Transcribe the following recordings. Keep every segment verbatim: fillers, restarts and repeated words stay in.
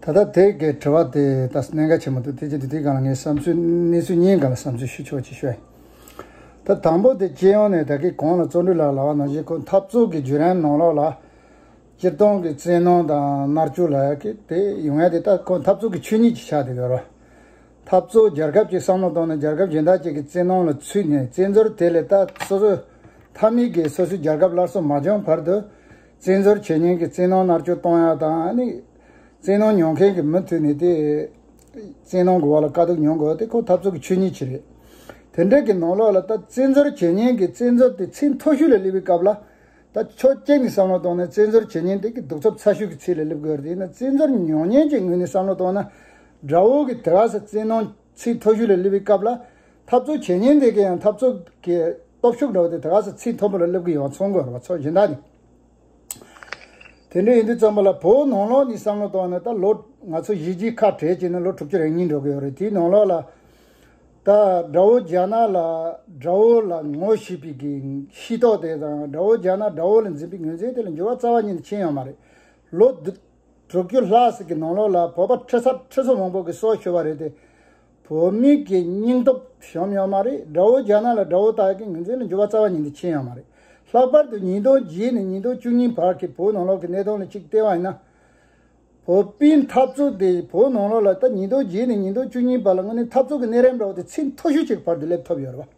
ད་ལྟ་དེ་གའི་དྲི་བ་དེ་ད་གནད་འགག་ཆེན་པོ་འདུག་དེ་རྗེས་དེ་དེའི་སྒང་ལ་ངས་བསམ་ཚུལ་གནས་ཚུལ་གཉིས་སྒང་ལ་བསམ་ཚུལ་ཞུ་ཆོག་ཅེས་ཞུ་ཡ་ཡིན། ད་དང་པོ་དེ་སྤྱི་ཡོངས་ནས་ད་གིན་གོང་ལ་བརྩོན་འགྲུས་ལགས་ལབ་པ་ནང་བཞིན་ཁོ་འཐབ་རྩོད་ཀྱི་བརྒྱུད་རིམ་ནང་ལོགས་ལ་སྤྱིར་བཏང་གི་བཙན་གནོན་དང་མནར་གཅོད་ལབ་ཡ་གི་དེ་ཡོང་ཡ་དེ་ད་ཁོ་འཐབ་རྩོད་ཀྱི་ཆོས་ཉིད་ཅིག་ཆགས་བསྡད་ཡོད་རེད། འཐབ་རྩོད་རྒྱལ་ཁབ་ཅིག་བསམ་བློ་བཏང་ནས་རྒྱལ་ཁབ་གཞན་དག་ཅིག་གི་བཙན་གནོན་ལ་ཚུད་ནས་བཙན་འཛུལ་དེ་ལས་ད་སོ་སོའི་མཐའ་མའི་གི་སོ་སོའི་རྒྱལ་ཁབ་སླར་གསོ་མ་བྱུང་བར་དུ་བཙན་འཛུལ་བྱེད་མཁན་གྱི་བཙན་གནོན་མནར་གཅོད་གཏོང་ཡ་དང་ཨ་ནི་བཙན་གནོན་མྱོང་མཁན་གྱི་མུ་མཐུད་ནས་དེ་བཙན་གནོན་གྱི་འོག་ལ་དཀའ་སྡུག་མྱོང་དགོས་དེ་ཁོ་འཐབ་རྩོད་ཀྱི་ཆོས་ཉིད་ཅིག་རེད། དེ་འདྲ་གི་ནང་ལོགས་ལ་ད་བཙན་འཛུལ་བྱེད་མཁན་གྱི་བཙན་འཛུལ་དེ་ཚད་མཐོ་ཤོས་ལ་སླེབས་པའི་སྐབས་ལ། ད་ཕྱོགས་གཅིག་ནས་བསམ་བློ་བཏང་ན་བཙན་འཛུལ་བྱེད་མཁན་དེ་གི་གདུག་རྩུབ་ཚ་ཤོས་ཀྱི་ཚད་ལ་སླེབས་དགོས་རེད། ཡིན་ན་བཙན་འཛུལ་མྱོང་མཁན་གྱི་ངོས་ནས་བསམ་བློ་བཏང་ན། དགྲ་བོ་གི་དེ་ག་ས་བཙན་གནོན་ཚད་མཐོ་ཤོས་ལ་སླེབས་པའི་སྐབས་ལ། འཐབ་རྩོད་བྱེད་མཁན་དེ་གི་ཡང་འཐབ་རྩོད་ཀྱི་སྟོབས་ཤུགས་འདྲ་བོ་དེ་དེ་ག་ས་ཚད་མཐོན་པོ་ལ་སླེབས་ཀྱི་ཡོང་ཚོང་དགོས་རེད་བ་ཚོ་གཞན་དག་ནི། དེ་འདྲ་ཡིན་དུས་ཙམ་པ་ལ་བོད་ནང་ལོགས་ནས་བསམ་བློ་བཏང་ན་ད་ལོ་ང་ཚོ་གཞིས་བྱེས་ཁ་བྲལ་བྱས་ན་ལོ་དྲུག་ཅུ་རེ་གཉིས་འགྲོ་གི་ཡོད་རེད། དེའི་ནང་ལོགས་ལ། ད་དགྲ་བོ་རྒྱ་ནག་ལ་དགྲ་བོ་ལ་ངོ་ཤེས་པའི་གི་ཤེས་རྟོགས་དེ་དང་དགྲ་བོ་རྒྱ་ནག་དགྲ་བོ་ལ་འཛིན་པའི་ངོས་འཛིན་དེ་ལ་འགྱུར་བ་རྩ་བ་ཉིད་ནས་ཕྱིན་ཡོད་མ་རེད། ལོ་བདུན་དྲུག་ཅུ་ལྷག་ཙམ་གྱི་ནང་ལོགས་ལ་བོད་པ་ཁྲི་ཚོ་ཁྲི་ཚོ་མང་པོ་གི་སྲོག་ཤོར་བ་རེད་དེ། བོད་མི་གི་སྙིང་སྟོབས་ཞོམ་ཡོད་མ་རེད། དགྲ་བོ་རྒྱ་ནག་ལ་དགྲ་བོ་ལྟ་བུའི་ངོས་འཛིན་ལ་འགྱུར་བ་རྩ་བ་ཉིད་ནས་ཕྱིན་ཡོད་མ་རེད། ལྷག་པར་དུ་ཉིས་སྟོང་བརྒྱད་ནས་ཉིས་སྟོང་བཅུ་གཉིས་བར་གྱི་བོད་ནང་ལོགས་ཀྱི་གནད་དོན་ལ་གཅིག་བལྟས་པ་ཡིན་ན། བོད་པའི་འཐབ་རྩོད་དེ་བོད་ནང་ལོགས་ལ་ད་ཉིས་སྟོང་བརྒྱད་ནས་ཉིས་སྟོང་བཅུ་གཉིས་བར་ལ་དངོས་གནས་འཐབ་རྩོད་ཀྱི་གནས་རིམ་འདྲ་བོ་དེ་ཚད་མཐོ་ཤོས་ཅིག་བར་དུ་སླེབས་ཐུབ་ཡོད་རེད་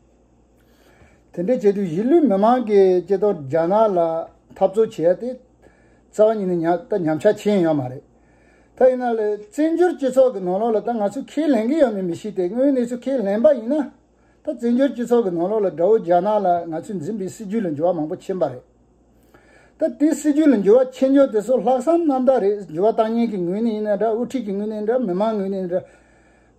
བ། དེ་འདྲའི་བྱེད་དུས་གཞིས་ལུས་མི་མང་གིས་སྤྱིར་བཏང་རྒྱ་ནག་ལ་འཐབ་རྩོད་བྱེད་ཡ་དེ་རྩ་བ་ཉིད་ནས་ཉ་ད་ཉམས་ཆག་ཕྱིན་ཡོད་མ་རེད། ད་ཡིན་ན་ལས་བཙན་བྱོལ་སྤྱི་ཚོགས་ཀྱི་ནང་ལོགས་ལ་ད་ང་ཚོས་ཁས་ལེན་གྱི་ཡོད་མེད་མི་ཤེས་ཏེ་དངོས་ཡོད་གནས་ཚུལ་ཁས་ལེན་པ་ཡིན་ན། ད་བཙན་བྱོལ་སྤྱི་ཚོགས་ཀྱི་ནང་ལོགས་ལ་དགྲ་བོ་རྒྱ་ནག་ལ་ང་ཚོས་འཛིན་པའི་སྲིད་ཇུས་ལ་འགྱུར་བ་མང་པོ་ཕྱིན་པ་རེད། ད་དེའི་སྲིད་ཇུས་ལ་འགྱུར་བ་ཕྱིན་ཡོད་དེ་ཚོ་ལྷག་བསམ་རྣམ་དག་རེད། འགྱུར་བ་བཏང་མཁན་གྱི་ངོས་ནས་ཡིན་ན་འདྲ་དབུ་ཁྲིད་ཀྱི་ངོས་ནས་འདྲ་མི་མང་ངོས་ནས་འདྲ།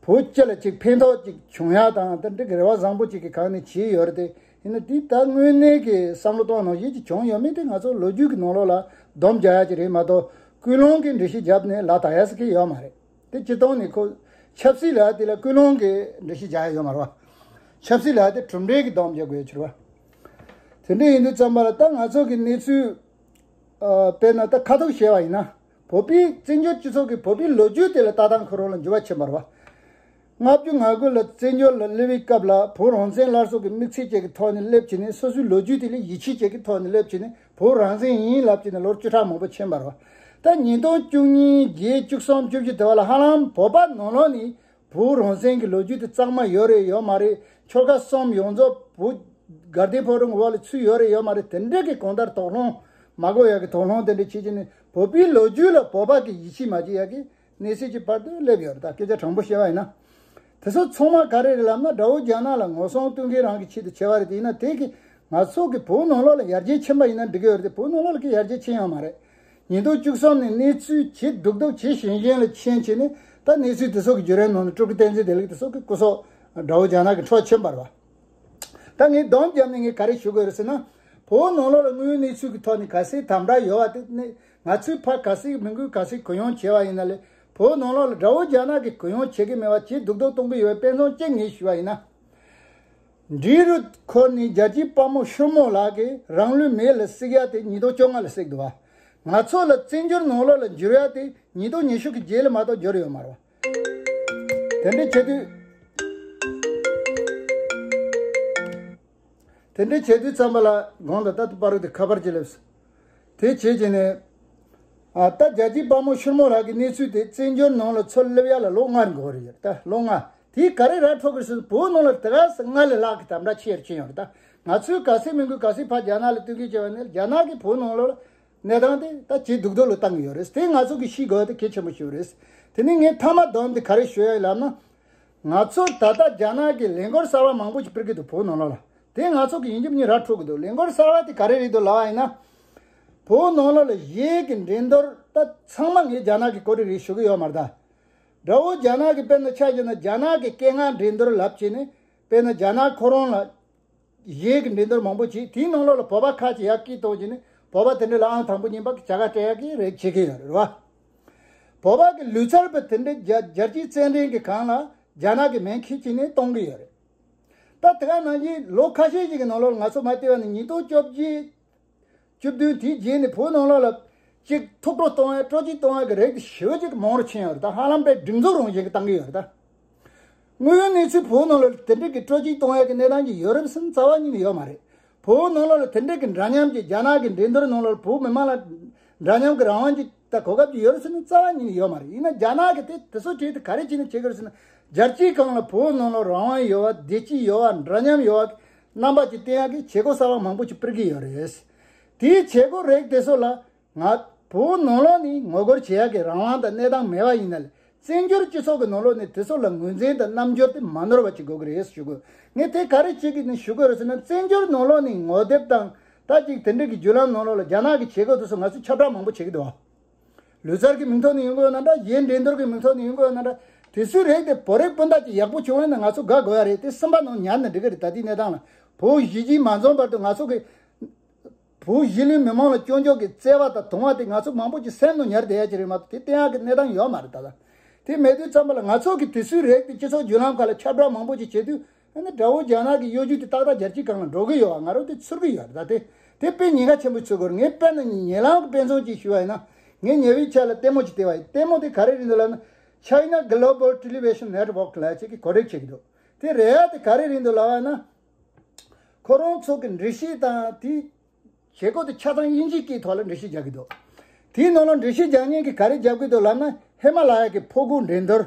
བོད་སྤྱི་ལ་ཅིག་ཕན་ཐོགས་ཅིག་བྱུང་ཡ་དང་དེ་འདྲ་གི་རེ་བ་བཟང་པོ་ཅིག་གི་སྒང་ནས་བྱས་ཡོད་རེད་དེ། ཡིན་ན་དེ་ད་དངོས་གནས་ཀྱི་བསམ་བློ་གཏོང་ནང་བཞིན་ཅིག་བྱུང་ཡོད་མེད་དེ་ང་ཚོ་ལོ་རྒྱུས་ཀྱི་ནང་ལོགས་ལ་སྡོམ་རྒྱག་ཡ་ཅིག་རེད་མ་གཏོགས་ཀུན་སློང་གི་འགྲེལ་བཤད་བརྒྱབ་ནས་ལ་ད་ཡ་ཟེར་གི་ཡོད་མ་རེད། དེ་སྤྱིར་བཏང་ནས་ཁོ་ཆབ་སྲིད་ལ་དེ་ལ་ཀུན་སློང་གི་འགྲེལ་བཤད་རྒྱག་ཡ་ཡོད་མ་རེད་བ། ཆབ་སྲིད་ལ་དེ་གྲུབ་འབྲས་ཀྱི་སྡོམ་རྒྱག་དགོས་ཡ་ཕྱིར་བ། དེ་འདྲ་ཡིན་དུས་ཙམ་པ་ལ་ད་ང་ཚོ་གི་གནས་ཚུལ། ཨ། དཔེར་ན་ད་ཁ་ཐུག་བཤད་པ་ཡིན་ན། བོད་པའི་བཙན་བྱོལ་སྤྱི་ཚོགས་ཀྱི་བོད་པའི་ལོ་རྒྱུས་དེ་ལ་ལྟ་སྟངས་ཁོ་རང་ལ་འགྱུར་བ་ཕྱིན་པ་རེད་བ། ལྔ་བཅུ་ང་དགུ་ལ་བཙན་བྱོལ་ལ་སླེབས་པའི་སྐབས་ལ་བོད་རང་བཙན་སླར་གསོ་གི་དམིགས་ཚད་ཅིག་གི་ཐོག་ནས་སླེབས་བྱས་ནས་སོ་སོའི་ལོ་རྒྱུས་དེ་ལ་ཡིད་ཆེས་ཅིག་གི་ཐོག་ནས་སླེབས་བྱས་ནས་བོད་རང་བཙན་ཡིན་ལབ་བྱས་ནས་ལོ་བཅུ་ཕྲག་མང་པོ་ཕྱིན་པ་རེད་བ། ད་ཉིས་སྟོང་བཅུ་གཉིས་བརྒྱད་བཅུ་གསུམ་བཅུ་བཞི་དེ་བ་ལ་ཧ་ལམ་བོད་པ་ནང་ལོགས་ནས་བོད་རང་བཙན་གྱི་ལོ་རྒྱུས་དེ་གཙང་མ་ཡོད་རེད་ཡོད་མ་རེད། ཆོལ་ཁ་གསུམ་ཡོངས་རྫོགས་བོད་དགའ་ལྡན་ཕོ་བྲང་གི་འོག་ལ་ཚུད་ཡོད་རེད་ཡོད་མ་རེད། དེ་འདྲ་གི་གང་ལྟར་དོགས་སློང་མ་དགོས་ཡ་གི་དོགས་སློང་དེ་འདྲ་བྱེད་ཀྱི་ནི་བོད་པའི་ལོ་རྒྱུས་ལ་བོད་པ་གི་ཡིད་ཆེས་མ་བྱེད་ཡ་གི་གནས་ཚུལ་གྱི་བར་དུ་སླེབས་ཡོད་རེད། ད་སྐད་ཆ་དྲང་པོ་བཤད་པ་ཡིན་ན། དེ་ཚོ་ཚང་མ་ག་རེ་རེད་ལབ་ན་དགྲ་བོ་རྒྱ་ནག་ལ་ངོ་སྲུང་གཏོང་མཁན་རང་གི་ཆེད་དུ་བྱས་པ་རེད། དེ་ཡིན་ན་དེ་གི་ང་ཚོ་གི་བོད་ནང་ལོགས་ལ་ཡར་རྒྱས་ཕྱིན་པ་ཡིན་ན་འགྲིག་གི་ཡོད་རེད་དེ་བོད་ནང་ལོགས་ལ་གི་ཡར་རྒྱས་ཕྱིན་ཡོད་མ་རེད། ཉིས་སྟོང་བཅུ་གསུམ་ནས་གནས་ཚུལ་ཇེ་སྡུག་སྡུག་ཇེ་ཞན་ཞན་ལ་ཕྱིན་བྱས་ནས་ད་གནས་ཚུལ་དེ་ཚོ་གི་བརྒྱུད་རིམ་ནང་ནས་སྤྲུལ་སྐུ་བསྟན་འཛིན་བདེ་ལེགས་དེ་ཚོ་གི་སྐུ་སྲོག་དགྲ་བོ་རྒྱ་ནག་གི་འཕྲོག་ཕྱིན་པ་རེད་བ། ད་ངས་སྡོམ་བརྒྱབ་ནས་ངས་ག་རེ་ཞུ་དགོས་རེད་ཟེར་ན། བོད་ནང་ལོགས་ལ་དངོས་ཡོད་གནས་ཚུལ་གྱི་ཐོག་ནས་ག་ཚད་དམ་དྲག་ཡོད་པ་དེ་ནི་ང་ཚོས་ཕར་ག་ཚད་མི་འགུལ་ག་ཚད་གུ་ཡངས་བྱས་པ་ཡིན་ན་ལས་བོད་ནང་ལོགས་ལ་དགྲ་བོ་རྒྱ་ནག་གིས་གུ་ཡངས་བྱེད་ཀྱི་མེད་པ་ཇེ་སྡུག་སྡུག་གཏོང་གི་ཡོད་པའི་དཔེ་མཚོན་གཅིག་ངས་ཞུ་བ་ཡིན་ན། འབྲི་རུ་འཁོར་ནས་རྒྱལ་གཅེས་དཔའ་མོ་ཤུར་མོ་ལགས་ཀྱིས་རང་ལུས་མེ་ལ་བསྲེགས་ཡ་དེ་ཉིས་སྟོང་བཅོ་ལྔ་ལ་བསྲེགས་འདུག་བ། ང་ཚོ་ལ་བཙན་བྱོལ་ནང་ལོགས་ལ་འགྱུར་ཡ་དེ་ཉིས་སྟོང་ཉི་ཤུ་གི་རྗེས་ལ་མ་གཏོགས་འགྱུར་ཡོད་མ་རེད་བ། དེ་འདྲ་བྱེད་དུས། དེ་འདྲ་བྱེད་དུས་ཙམ་པ་ལ་གོང་དུ་ད་ལྟ་བར་དུ་ཁ་པར་གྱི་ལེབས། དེ་བྱེད་ཀྱི་ནས། ཨ། ད་རྒྱལ་གཅེས་དཔའ་མོ་ཤུར་མོ་ལགས་ཀྱི་གནས་ཚུལ་དེ་བཙན་བྱོལ་ནང་ལ་ཚུར་སླེབས་ཡ་ལ་ལོ་ལྔ་འགོར་ཡོད་རེད། ད་ལོ་ལྔ་དེའི་ག་རེ་ར་འཕྲོད་ཀྱི་ཟེར་བོད་ནང་ལ་དེ་ག་ས་ལྔ་ལས་ལྷག་གི་དམ་དྲག་ཆེ་རུ་ཕྱིན་ཡོད་རེད། ད་ང་ཚོས་ག་ཚད་མི་འགུལ་ག་ཚད་ཕར་རྒྱ་ནག་ལ་བསྟུན་གྱི་བྱས་པ་ནི་རྒྱ་ནག་གིས་བོད་ནང་ལ་གནས་སྟངས་དེ་ད་ཇེ་སྡུག་སྡུག་ལ་བཏང་གི་ཡོད་རེད། དེ་ང་ཚོ་གི་ཤེས་དགོས་དེ་གལ་ཆེན་པོ་ཞིག་རེད། དེ་ནས་ངས་མཐའ་མ་བསྡོམས་ཏེ་ག་རེ་ཞུ་ཡ་ཡིན་ལབ་ན། ང་ཚོ་ད་ལྟ་རྒྱ་ནག་གི་ལས་འགུལ་གསར་བ་མང་པོ་ཞིག་སྤེལ་གྱི་འདུག་བོད་ནང་ལོགས་ལ། དེ་ང་ཚོ་གི་ཡིན་གཅིག་མིན་གཉིས་ར་འཕྲོད་ཀྱི་འདུག་ལས་འགུལ་གསར་བ་དེ་ག་རེ་རེད་འདུག་ལབ་པ་ཡིན་ན། བོད་ནང་ལོགས་ལ་གཞས་ཀྱི་འགྲན་བསྡུར་ད་ཚང་མ་ངས་རྒྱ་ནག་གི་གོ་སྒྲིག་རེད་ཞུ་གི་ཡོད་མ་རེད་ད། དགྲ་བོ་རྒྱ་ནག་གི་དཔེར་ན་ཆ་བཞག་ན་རྒྱ་ནག་གི་སྐད་ངག་འགྲན་བསྡུར་ལབ་བྱས་ནས་དཔེར་ན་རྒྱ་ནག་ཁོ་རང་ལ་གཞས་ཀྱི་འགྲན་བསྡུར་མང་པོ་བྱས། དེའི་ནང་ལོགས་ལ་བོད་པ་ཁ་ཅིག་ཡར་སྐད་གཏོང་བྱས་ནས་བོད་པ་དེ་འདྲ་ལ་ཨང་དང་པོ་གཉིས་པ་གི་བྱ་དགའ་སྤྲད་ཡ་གི་རེ་བྱེད་ཀྱི་ཡོད་རེད་བ། བོད་པ་གི་ལུས་རྩལ་པ་དེ་འདྲ་རྒྱ་རྒྱལ་སྤྱིའི་རྩེད་འགྲན་གྱི་སྒང་ལ་རྒྱ་ནག་གི་མིང་འཁྱེར་བྱས་ནས་གཏོང་གི་ཡོད་རེད། ད་དེ་ག་ནང་བཞིན་ལོ་ཁ་ཤས་ཤིག་གི་ནང་ལོགས་ལ་ང་ཚོ་མ་བལྟས་པ་ནས་ཉིས་སྟོང་བཅོ་བརྒྱད། བཅུ་བདུན་དེའི་རྗེས་ནས་བོད་ནང་ལོགས་ལ་ ཅིག་ཐུགས་སྤྲོ་གཏོང་ཡ་སྤྲོ་སྐྱིད་གཏོང་ཡ་གི་རིགས་དེ་ཞེ་པོ་ཅིག་མང་རུ་ཕྱིན་ཡོད་རེད། ད་ཧ་ལམ་པའི་སྒྲིག་འཛུགས་རང་བཞིན་གྱི་བཏང་གི་ཡོད་རེད་ད། དངོས་ཡོད་གནས་ཚུལ་བོད་ནང་ལ་དེ་འདྲ་གི་སྤྲོ་སྐྱིད་གཏོང་ཡ་གི་གནས་སྟངས་ཅིག་ཡོད་རེད་ཟེར་ན་རྩ་བ་ཉིད་ནས་ཡོད་མ་རེད། བོད་ནང་ལོགས་ལ་དེ་འདྲ་གི་འདྲ་མཉམ་གྱི་རྒྱ་ནག་གི་འགྲན་བསྡུར་ནང་ལོགས་ལ་བོད་མི་མང་ལ་འདྲ་མཉམ་གྱི་རང་དབང་ཅིག་ད་གོ་སྐབས་ཅིག་ཡོད་རེད་ཟེར་ན་རྩ་བ་ཉིད་ནས་ཡོད་མ་རེད། ཡིན་ན་རྒྱ་ནག་གི་དེ་དེ་ཚོ་བྱས་ཏེ་ག་རེ་བྱས་ནས་བྱེད་དགོས་རེད་ཟེར་ན། རྒྱལ་སྤྱིའི་སྒང་ལ་བོད་ནང་ལོགས་རང་དབང་ཡོད་པ་བདེ་སྐྱིད་ཡོད་པ་འདྲ་མཉམ་ཡོད་པ་རྣམ་པ་ཅིག་བསྟན་ཡག་གི་བྱེད་སྒོ་གསར་པ་མང་པོ་ཅིག་སྤེལ་གྱི་ཡོད་རེད། དེའི་བྱེད་སྒོ་རིགས་དེ་ཚོ་ལ་ང་བོད་ནང་ལོགས་ནས་ངོ་རྒོལ་བྱེད་ཡག་གི་རང་དབང་དང་གནས་སྟངས་མེད་པ་ཡིན་ན་ལས་བཙན་བྱོལ་སྤྱི་ཚོགས་ཀྱི་ནང་ལོགས་ནས་དེ་ཚོ་ལ་ངོས་འཛིན་དང་རྣམ་འགྱུར་དེ་མ་ནོར་བ་ཅིག་དགོས་ཀྱི་རེད་ཞུ་དགོས། ངས་དེ་ག་རེ་བྱེད་ཀྱི་ནས་ཞུ་དགོས་རེད་ཟེར་ན། བཙན་བྱོལ་ནང་ལོགས་ནས་ངོ་དེབ་དང་ད་ཅིག་དེ་འདྲ་གི་བརྒྱུད་ལམ་ནང་ལོགས་ལ་རྒྱ་ནག་གི་བྱེད་སྒོ་དེ་ཚོ་ང་ཚོས་ཁྱབ་བསྒྲགས་མང་པོ་བྱེད་ཀྱི་འདུག་བ། ལུས་རྩལ་གྱི་མིང་ཐོག་ནས་ཡོང་གི་ཡོད་ན་འདྲ། གཞན་འགྲན་བསྡུར་གྱི་མིང་ཐོག་ནས་ཡོང་གི་ཡོད་ན་འདྲ། དེ་ཚོའི་རིགས་དེ་བོད་རིགས་སྤུན་ཟླ་ཅིག་ཡག་པོ་བྱུང་བ་ཡིན་ན་ང་ཚོ་དགའ་དགོས་ཡ་རེད། དེ་སེམས་པ་ནང་ཉར་ན་འགྲིག་གི་རེད། ད་ལྟའི་གནས་སྟངས་ལ་བོད་གཞིས་བྱེས་མ་འཛོམས་བར་དུ་ང་ཚོ་གི་བོད་གཞིས་ལུས་མི་མང་ལ་སྐྱོན་ཅོག་གི་བརྩེ་བ་དང་དུང་བ་དེ་ང་ཚོ་མང་པོ་ཅིག་སེམས་ནང་ཉར་བསྡད་ཡ་ཅིག་རེད་མ་གཏོགས་དེ་བསྟན་ཡག་གི་གནས་སྟངས་ཡོད་མ་རེད་ད་ལྟ། དེ་མེད་དུས་ཙམ་པ་ལ་ང་ཚོ་གི་དེ་ཚོའི་རིགས་དེ་སྤྱི་ཚོགས་བརྒྱུད་ལམ་ཁག་ལ་ཁྱབ་བསྒྲགས་མང་པོ་ཅིག་བྱེད་དུས། ཨ་ནི་དགྲ་བོ་རྒྱ་ནག་གི་གཡོ་ཇུས་དེ་ཏག་ཏག་རྒྱལ་སྤྱིའི་སྒང་ལ་འགྲོ་གི་ཡོད་པ་ང་རང་དེ་ཚོར་གི་ཡོད་རེད། ད་དེ་དེ་དཔེ་ཉེན་ཁ་ཆེན་པོ་ཚོར་གི་རེད། ངས་དཔེར་ན་ཉེ་ལམ་གྱི་དཔེ་མཚོན་ཅིག་ཞུ་བ་ཡིན་ན། ངས་ཉེ་བའི་ཆར་ལ་ལྟད་མོ་ཅིག་བལྟས་པ་ཡིན། ལྟད་མོ་དེ་ག་རེ་རེད་འདུག་ལབ་ན། China Global Television Network ལབ་ཅིག་གིས་གོ་སྒྲིག་བྱེད་ཀྱི་འདུག་དེ་རེད་ཡ། དེ་ག་རེ་རེད་འདུག་ལབ་པ་ཡིན་ན། ཁོ་རང་ཚོ་གི་འགྲེལ་བཤད་དང་དེ་བྱེད་སྒོ་དེ་ཆ་ཚང་དབྱིན་ཇིའི་སྐད་ཐོག་ལ་འགྲེལ་བཤད་རྒྱག་གི་འདུག་དེའི་ནང་ལ་འགྲེལ་བཤད་རྒྱག་མཁན་གྱིས་ག་རེ་རྒྱབ་ཀྱི་འདུག་ལབ་ན། ཧི་མ་ལ་ཡ་གི་ཕོ་རྒོད་འགྲན་བསྡུར།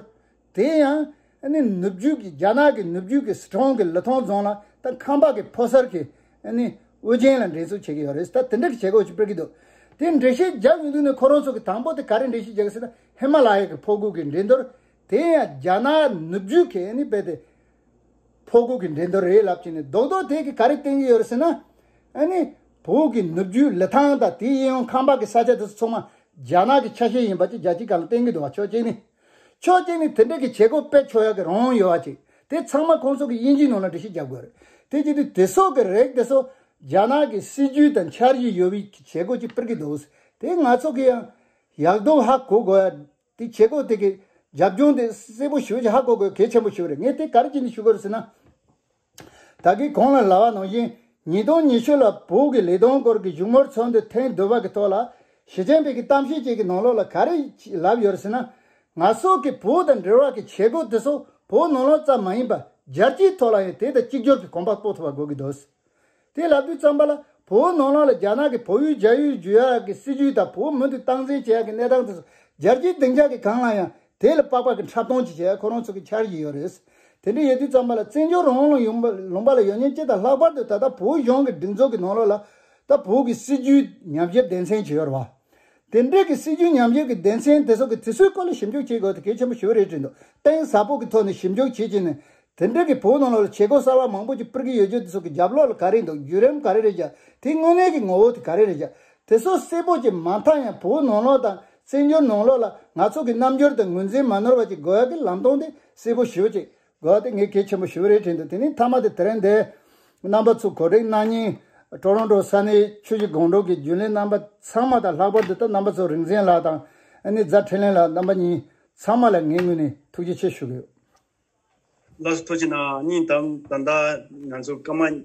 དེ་ཡང་ཨ་ནི་ནུབ་རྒྱུད་ཀྱི་རྒྱ་ནག་གི་ནུབ་རྒྱུད་ཀྱི་སི་ཁྲོན་གྱི་ལི་ཐང་རྫོང་ལ་ད་ཁམས་པ་གི་ཕོ་གསར་གྱི་ཨ་ནི་དབུ་ཅན་ལ་འགྲན་བསྡུར་བྱེད་ཀྱི་ཡོད་རེད། ད་དེ་འདྲ་གི་བྱེད་སྒོ་ཞིག་སྤེལ་གྱི་འདུག་དེ་འགྲེལ་བཤད་རྒྱག་ཡོང་དུས་ནས་ཁོ་རང་ཚོ་གི་དང་པོ་དེ་ག་རེ་འགྲེལ་བཤད་རྒྱག་གི་ཟེར་ན། ཧི་མ་ལ་ཡ་གི་ཕོ་རྒོད་ཀྱི་འགྲན་བསྡུར། དེ་ཡང་རྒྱ་ནག་ནུབ་རྒྱུད་ཀྱི་ཨ་ནི་རྦད་དེ་ཕོ་རྒོད་ཀྱི་འགྲན་བསྡུར་རེད་ལབ་ཀྱི་ནས། རྡོག་རྡོག་དེ་གིས་ག་རེ་བསྟན་གྱི་ཡོད་རེད་ཟེར་ན། ཨ་ནི་བོད་ཀྱི་ནུབ་རྒྱུད་ལི་ཐང་དང་དེའི་གཡས་གཡོན་ཁམས་པ་གི་ས་ཆ་དེ་ཚོ་ཚང་མ་རྒྱ་ནག་གི་ཆ་ཤས་ཡིན་པ་ཅིག་རྒྱལ་སྤྱིའི་སྒང་ལ་བསྟན་གྱི་འདུག་བ། ཕྱོགས་གཅིག་ནས། ཕྱོགས་གཅིག་ནས་དེ་འདྲ་གི་བྱེད་སྒོ་སྤེལ་ཆོག་ཡག་གི་རང་དབང་ཡོད་པ་ཅིག་དེ་ཚང་མ་ཁོང་ཚོ་གི་དབྱིན་ཇིའི་ནང་ལ་འགྲེལ་བཤད་རྒྱག་དགོས་རེད། དེ་བྱེད་དུས་དེ་ཚོ་གི་རིགས་དེ་ཚོ་རྒྱ་ནག་གི་སྲིད་ཇུས་དང་འཆར་གཞི་ཡོད་པའི་བྱེད་སྒོ་ཅིག་སྤེལ་གྱི་འདུག་དེ་ང་ཚོ་གི་ཡང་ཡག་སྡུག་ཧ་གོ་དགོས་ཡ། དེ་བྱེད་སྒོ་དེ་གི་རྒྱབ་ལྗོངས་དེ་གསལ་པོ་ཞེ་པོ་ཅིག་ཧ་གོ་དགོས་གལ་ཆེན་པོ་ཞིག་རེད། ངས་དེ་ག་རེ་བྱས་ནས་ཞུ་དགོས་རེད་ཟེར་ན། ད་གིན་གོང་ལ་ལབ་པ་ནང་བཞིན་ཉིས་སྟོང་ཉི་ཤུ་ལ་བོད་ཀྱི་ལས་དོན་སྐོར་གྱི་བཞུགས་མོལ་ཚོགས་འདུ་ཐེངས་བདུན་པ་གི་ཐོག་ལ་ཞི་ཅིན་ཕིང་གིས་གཏམ་བཤད་ཅིག་གི་ནང་ལོགས་ལ་ག་རེ་ལབ་ཡོད་རེད་ཟེར་ན། ང་ཚོ་གི་བོད་དང་འབྲེལ་བ་གི་བྱེད་སྒོ་དེ་ཚོ་བོད་ནང་ལོགས་ཙམ་མ་ཡིན་པར་རྒྱལ་སྤྱིའི་ཐོག་ལ་ཡང་དེ་དང་གཅིག་གྱུར་གྱི་གོམ་པ་སྤོ་ཐུབ་པ་དགོས་ཀྱི་འདུག་དེ་ལབ་དུས་ཙམ་པ་ལ་བོད་ནང་ལོགས་ལ་རྒྱ་ནག་གི་བོད་ཡུལ་རྒྱ་ཡུལ་བསྒྱུར་ཡག་གི་སྲིད་ཇུས་དང་བོད་མུ་མཐུད་སྟངས་འཛིན་བྱེད་ཡག་གི་གནས་སྟངས་དེ་ཚོ་རྒྱལ་སྤྱིའི་སྡིངས་ཆ་གི་སྒང་ལ་ཡང་དེ་ལ་དཔག་པ་གི་འཁྲབ་སྟོན་ཅིག་བྱེད་ཡག་ཁོ་རང་ཚོ་གི་འཆར་གཞི་ཡོད་རེད། དེ་འདྲ་ཡོད་དུས་ཙམ་པ་ལ་བཙན་བྱོལ་རང་དབང་ལུང་པ་ལུང་པ་ལ་ཡོད་མཁན་སྤྱི་དང་ལྷག་པར་དུ་ད་ལྟ་བོད་གཞུང་གི་སྒྲིག་འཛུགས་ཀྱི་ནང་ལོགས་ལ་ད་བོད་ཀྱི་སྲིད་ཇུས་ཉམས་ཞིབ་སྡེ་ཚན་ཅིག་ཡོད་རེད་བ། དེ་འདྲ་གི་སྲིད་ཇུས་ཉམས་ཞིབ་ཀྱི་སྡེ་ཚན་དེ་ཚོ་གི་དེ་ཚོའི་སྐོར་ལ་ཞིབ་འཇུག་བྱེད་དགོས་དེ་གལ་ཆེན་པོ་ཞེ་པོ་རེད་དྲན་འདུག་གཏིང་ཟབ་པོ་གི་ཐོག་ནས་ཞིབ་འཇུག་བྱེད་ཀྱི་ནས། དེ་འདྲ་གི་བོད་ནང་ལོགས་ལ་བྱེད་སྒོ་གསར་པ་མང་པོ་ཅིག་སྤེལ་གྱི་ཡོད་རྒྱུ་དེ་ཚོ་གི་རྒྱབ་ལོགས་ལ་ག་རེ་འདུག་བརྒྱུད་རིམ་ག་རེ་རེད་ཀྱང་། དེ་དངོས་གནས་ཀྱི་ངོ་བོ་དེ་ག་རེ་རེད་ཀྱང་། དེ་ཚོ་གསལ་པོ་ཅིག་མ་མཐའ་ཡང་བོད་ནང་ལོགས་དང་བཙན་བྱོལ་ནང་ལོགས་ལ་ང་ཚོ་གི་རྣམ་འགྱུར་དང་ངོས་འཛིན་མ་ནོར་བ་ཅིག་དགོས་ཡག་གི་ལམ་སྟོན་དེ་གསལ་པོ་ཞེ་པོ་ཅིག་དགོས་ཡག་དེ་ངས་གལ་ཆེན་པོ་ཞེ་པོ་རེད་དྲན་འདུག་དེ་ནས་མཐའ་མ་དེ་དེ་རིང་འདིར་རྣམ་པ་ཚོ་གོ་སྒྲིག་གནང་མཁན་ཀྲོ་རོན་ཀྲོ་ས་གནས་ཆུ་བཞི་སྒང་དྲུག་གི་རྒྱུན་ལས་རྣམ་པ་ཚང་མ་དང་ལྷག་པར་དུ་ད་རྣམ་པ་ཚོ་རིག་འཛིན་ལགས་དང་ཨ་ནི་རྫ་འཕྲིན་ལས་ལགས་རྣམ་པ་གཉིས་ཚང་མ་ལ་ངའི་ངོས་ནས་ཐུགས་རྗེ་ཆེ་ཞུ་གི་ཡོད། ལགས་སོ། ཐུགས་རྗེ་གནང་། སྙིང་གཏམ་ད་ལྟ་ང་ཚོ་སྐར་མ་